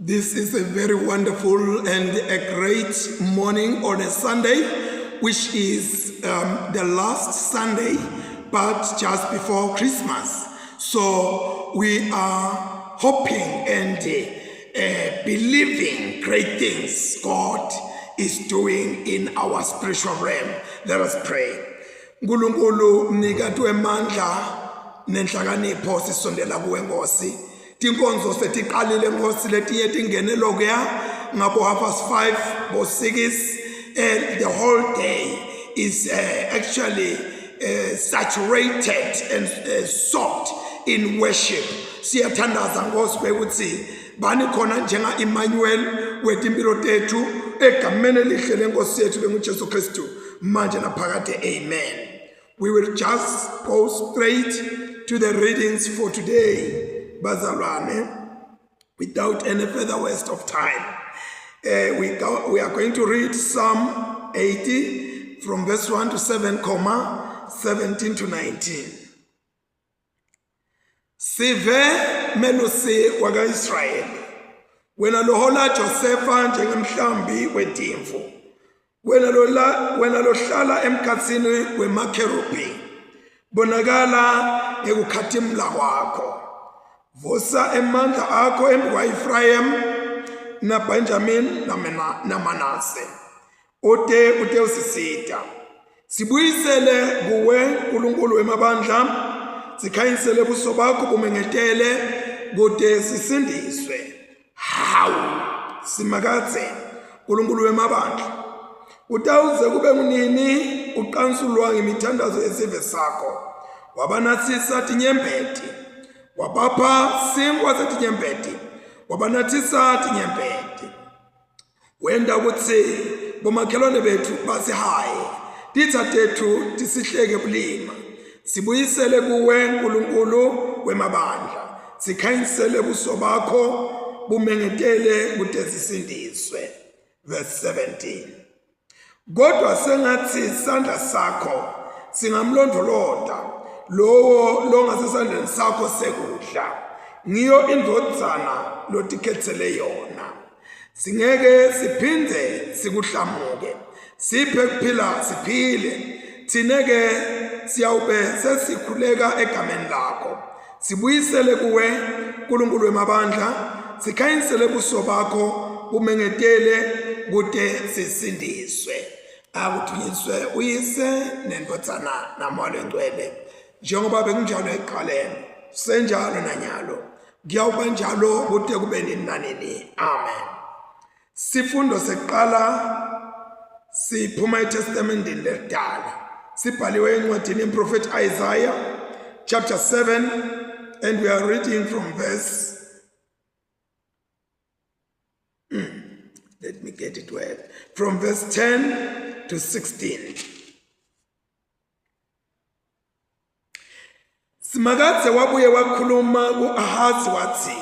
This is a very wonderful and a great morning on a Sunday, which is um, the last Sunday, but just before Christmas. So we are hoping and uh, believing great things God is doing in our spiritual realm. Let us pray. Nkulunkulu mnikati wemandla nenhlakanipho sisondela kuwe Nkosi. Tinkonzo setiqalile Nkosi letinye tingene lokuya ngabo half past 5 bo 6 and the whole day is uh, actually uh, saturated and uh, soaked in worship. Siyathandaza Nkosi ukuthi bani khona njenga Emmanuel wetimpilo tethu egameni elihle lenkosi yethu lenguJesu Kristu manje naphakade amen we will just go straight to the readings for today bazalwane without any further waste of time uh, we, go, we are going to read Psalm 80 from verse 1 to 7 comma 17 to 19 Sive melusi wakaIsrayeli, wena lohola Josefa njengemhlambi wetimvu, wena lola wena lohlala emkhatsini wemakherubhi, bonakala ngekukhatimula kwakho. Vusa emandla akho embi kwa-Efrayimu naBenjamin naManase. Ute utewusisita. Sibuyisele kuwe Nkulunkulu wemabandla, sikhanyisele buso bakho bumengetele kute sisindiswe. Hawu Simakadze Nkulunkulu wemabandla, utawuze kube ngunini uqansulwa ngemithandazo yesive sakho? Wabanatsisa tinyembeti, wabapha sinkwa setinyembeti, wabanatsisa tinyembeti. Wenta kutsi bomakhelwane betfu basihaye, titsa tetfu tisihleke bulima. Sibuyisele kuwe Nkulunkulu wemabandla, sikhanyisele buso bakho bumengetele kute sisindiswe. Verse 17. Kodwa sengathi isandla sakho singamlondvolota lowo longasesandleni sakho sekudla, ngiyo indvodzana lotikhetsele yona. Singeke siphindze sikuhlamuke, siphe kuphila siphile, thine-ke siyawube sesikhuleka egameni lakho. Sibuyisele kuwe Nkulunkulu wemabandla, sikhanyisele buso bakho bumengetele kute sisindiswe. Akuthunyiswe uyise nendvodzana namoya longcwele njengoba bekunjalo ekuqaleni senjalo nanyalo kuyawuba njalo kute kube nini nanini amen Sifundo sekuqala siphuma eTestamenteni lelidala. Sibhaliwe encwadini yemprofethi Isaiah chapter 7 and we are reading from verse Let me get it well. From verse 10 to 16. Simakadze wabuye wakhuluma ku-Ahazi watsi,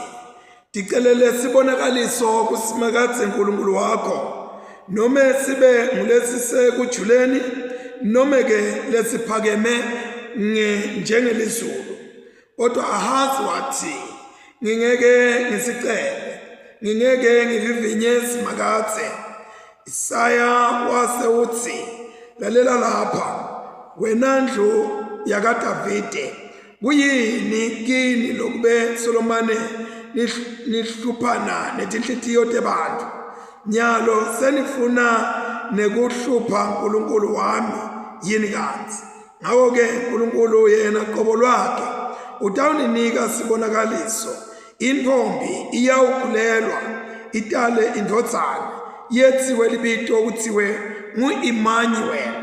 Ticelele sibonakaliso kuSimakadze Nkulunkulu wakho, nome sibe ngulesisekujuleni nome ke lesiphakeme njengelizulu. Kodwa Ahazi wathi, Ngingeke ngisicele, ngingeke ngivivinye Simakadze. Isaya wase utsi, Lalela lapha, wena ndlu yakaDavide, kuyini kini lokube solomane nihluphana netinhlitiyo tebantfu? Nyalo senifuna nekuhlupha Nkulunkulu wami yini kantsi? Ngako-ke Nkulunkulu yena qobo lwakhe utawuninika sibonakaliso. Intfombi iyawukhulelwa itale indvodzana yetsiwe libito kutsiwe ngu-Immanuel.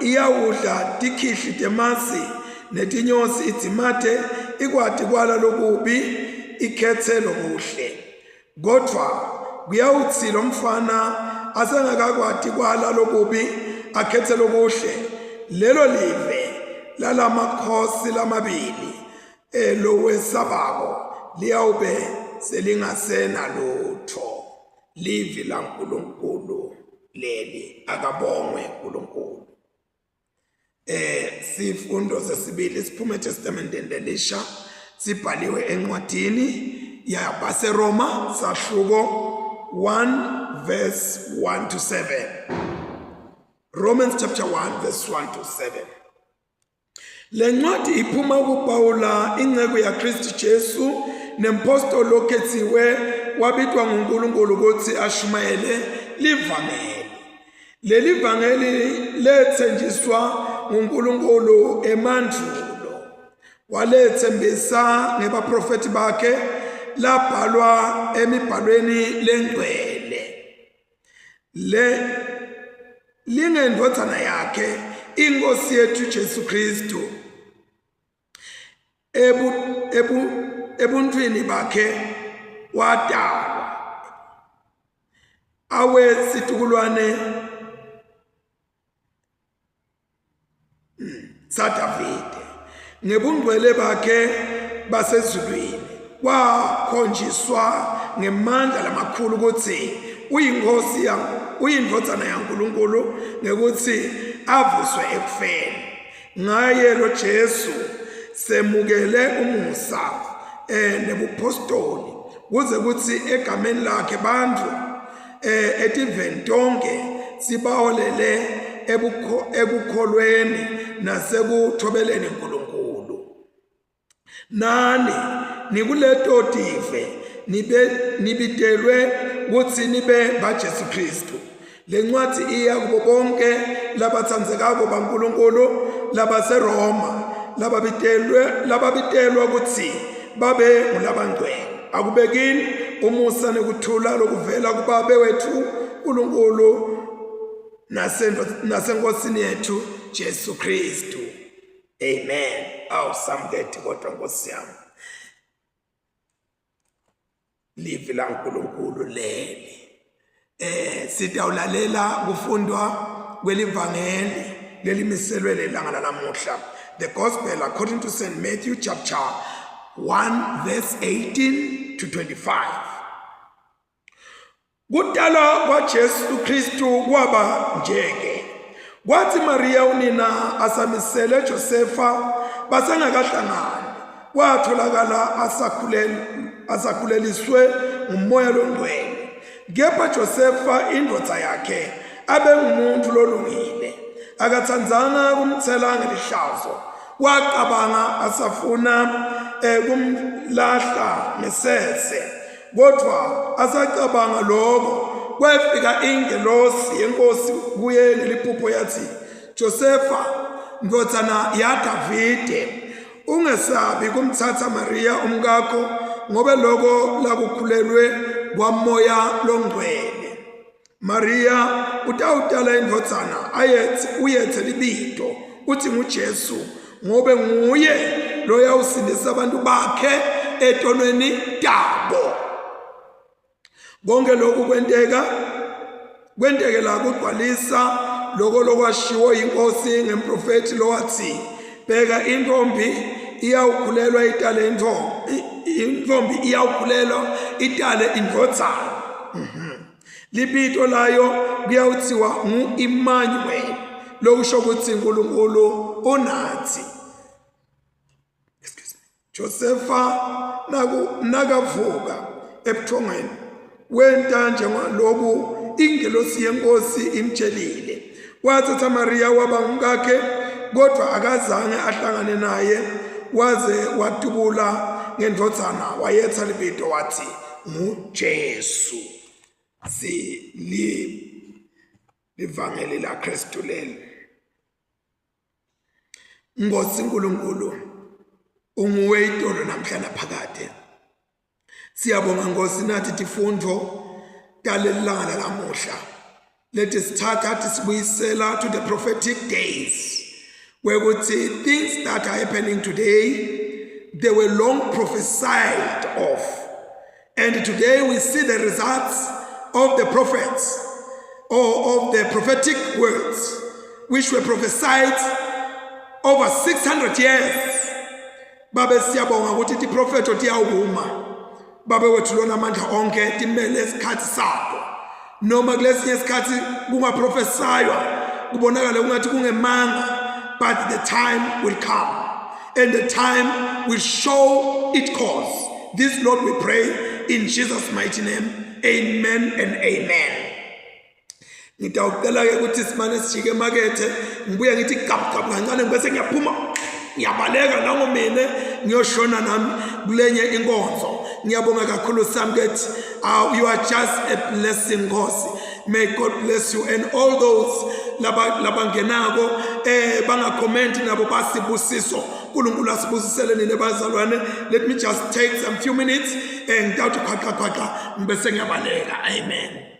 Iyawudla tikhihli temasi netinyosi idzimate ikwati kwala lokubi ikhetse lokuhle. Kodvwa kuyawutsi lomfana asengakakwati kwala lokubi akhetse lokuhle, lelo live lalamakhosi lamabili elowesabako liyawube selingasenalutfo. Livi laNkulunkulu leli, akabongwe uNkulunkulu. Eh sifundo sesibili siphuma eTestamenteni lelisha sibhaliwe encwadini yabaseRoma sahluko 1 verse 1 to 7. Romans chapter 1 verse 1 to 7. Le ncwadi iphuma kuPawula inceku yaKristu Jesu nempostoli okhethiwe wabitwa nguNkulunkulu ukuthi ashumayele livangeli. Leli vangeli lethenjiswa nguNkulunkulu emandulo. Walethembisa ngebaprofethi bakhe labhalwa emibhalweni lengcwele. Le lingendvodzana yakhe inkosi yethu Jesu Kristu. Ebu, ebu, ebuntwini bakhe wadalwa awe situkulwane saDavide ngebungcwele bakhe basezulwini wakhonjiswa ngemandla lamakhulu ukuthi uyinkosi uyindvodzana yaNkulunkulu ngekuthi avuswe ekufeni. Ngaye lo Jesu semukele umusa eh nebupostoli kuze kuthi egameni lakhe bantu eh etiveni tonke sibaholele ekukholweni nasekuthobeleni uNkulunkulu. Nani nikuleto tive nibe nibitelwe kutsi nibe baJesu Kristu. Le ncwadi iya kubo bonke labatsandzekako baNkulunkulu labaseRoma lababitelwe lababitelwa kutsi babe ngulabangcwele. Akube kini umusa nekuthula lokuvela kuBabe wethu uNkulunkulu naseNkosini yethu Jesu Kristu. Amen. Awu samukethe kodwa Nkosi yami. Livi laNkulunkulu leli. Eh sitawulalela kufundwa kwelivangeli lelimiselwe lelanga lanamuhla. The gospel according to St. Matthew chapter 1 verse 18 to 25. Kutalwa kwaJesu Kristu kwaba njeke. Kwathi Maria unina asamisele Josefa basengakahlangani, kwatholakala asakhulel asakhuleliswe ngumoya longcwele. Kepha Josefa indvodza yakhe abengumuntu lolungile, akatsandzanga kumtsela ngelihlazo. Wacabanga asafuna eh, kumlahla ngesese. Kodwa asacabanga lokho kwefika ingelosi yenkosi kuye ngeliphupho yathi, Josefa, ndvodzana yaDavide, ungesabi kumthatha Mariya umkakho ngobe lokho lakukhulelwe kwamoya longcwele. Maria utawutala indvodzana ayethe uyethe libito uthi nguJesu ngobe nguye loyawusindisa abantu bakhe etonweni tabo. Konke lokhu kwenteka kwenteke la kugcwalisa lokho lokwashiwo yinkosi ngemprofethi lowathi bheka intombi iyawukhulelwa itale intombi intombi iyawukhulelwa itale indvodzana. Libito layo kuyawuthiwa ngu-Immanuel, lokusho ukuthi uNkulunkulu unathi. Excuse me. Josefa naku nakavuka ebuthongweni wenta njengaloku ingelosi yenkosi imtshelile. Wathatha Maria waba ngumkakhe kodwa akazange ahlangane naye waze wadubula ngendvodzana wayetha libito wathi nguJesu. Si li livangeli la Kristu leli. Nkosi uNkulunkulu unguwe itolo namhla naphakade. Siyabonga Nkosi nathi tifundvo taleli langa lalamuhla leti sithatha tisibuyisela to the prophetic days wekuthi things that are happening today they were long prophesied of. And today we see the results of the prophets or of the prophetic words which were prophesied over 600 years. Babe siyabonga ukuthi tiprofetho tiyawuma. Babe wethu lona amandla onke timele isikhathi sabo. Noma kulesinye isikhathi kungaprofesaywa kubonakale kungathi kungemanga but the time will come and the time will show it cause. This, Lord, we pray in Jesus' mighty name. Amen and amen. Ngitawucela-ke ukuthi simane sijike emakethe, ngibuye ngithi gabu gabu kancane, bese ngiyaphuma ngiyabaleka nango mina ngiyoshona nami kulenye inkonzo. Ngiyabonga kakhulu Samket, you are just a blessing Nkosi. May God bless you and all those labangenako bangacomment nabo basibusiso. uNkulunkulu asibusisele nina bazalwane. Let me just take some few minutes ngitawuthi khwaxa khwaxa ngibese ngiyabaleka. Amen.